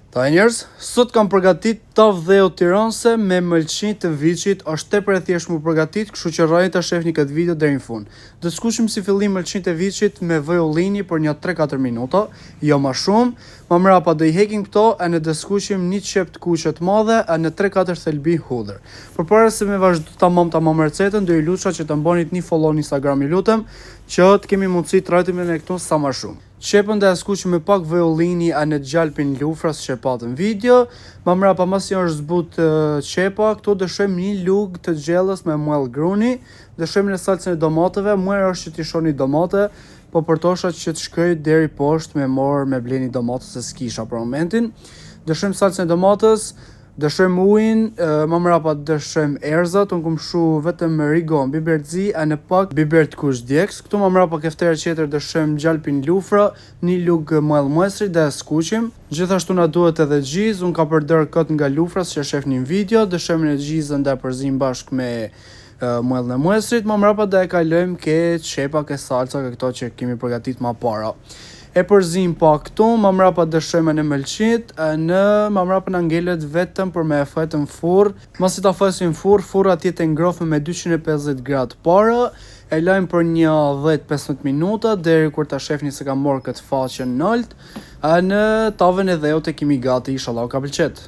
Ta njerëz, sot kam përgatit tavë dheu tiranse me mëlçi të viçit, është tepër e thjeshtë mu përgatit, kështu që rrani ta shefni këtë video deri në fund. Do të skuqim si fillim mëlçitë e viçit me vaj ullini për një 3-4 minuta, jo ma shumë. Ma mrapa do i hekim këto e ne do skuqim një qepë të kuqe të madhe e në 3-4 thelbi hudhër. Përpara se me vazhdu tamam tamam recetën, do ju lutsha që të mbonit një follow në Instagram ju lutem, që të kemi mundësi të rajtemi ne këtu sa ma shumë. Qepën do e skuqim me pak vaj ullini e në gjalpin lufra si që e patëm video. Ma mrapa masi është zbut qepa, këtu dëshojmë një lugë të gjellës me muell gruni, dëshojmë në salcën e domateve, muer është që t'i shoni domate, po përtosha që të shkoj deri poshtë me morë me bleni domate se s'kisha për momentin. Dëshojmë salcën e domatës, dëshojmë ujin, ma mrapa dëshojmë erzat, unë kum shu vetëm rigon, biber të zi, e në pak biber të kuq djeks. Këtu ma mrapa keftere tjetër dëshojmë gjalpin lufra, një lugë muell muesri dhe e skuqim. Gjithashtu na duhet edhe gjizë, unë ka përdor këtë nga lufra si që shefni në video, dëshojmë në gjizën dhe e përzim bashkë me muellin e muesrit, ma mrapa do e kalojmë ke qepa, ke salca, ke këto që kemi përgatit ma para. E përzim pak këtu, ma mrapa dëshojmë në mëlçit, në ma mrapa na ngelet vetëm për me e fet në furr. Masi ta fesim në furr, furra të jetë e ngrohme me 250 gradë para, e lajmë për një 10-15 minuta deri kur ta shefni se ka marrë këtë faqen nalt, në tavën e dheut e kemi gati, inshallah u ka pëlqet.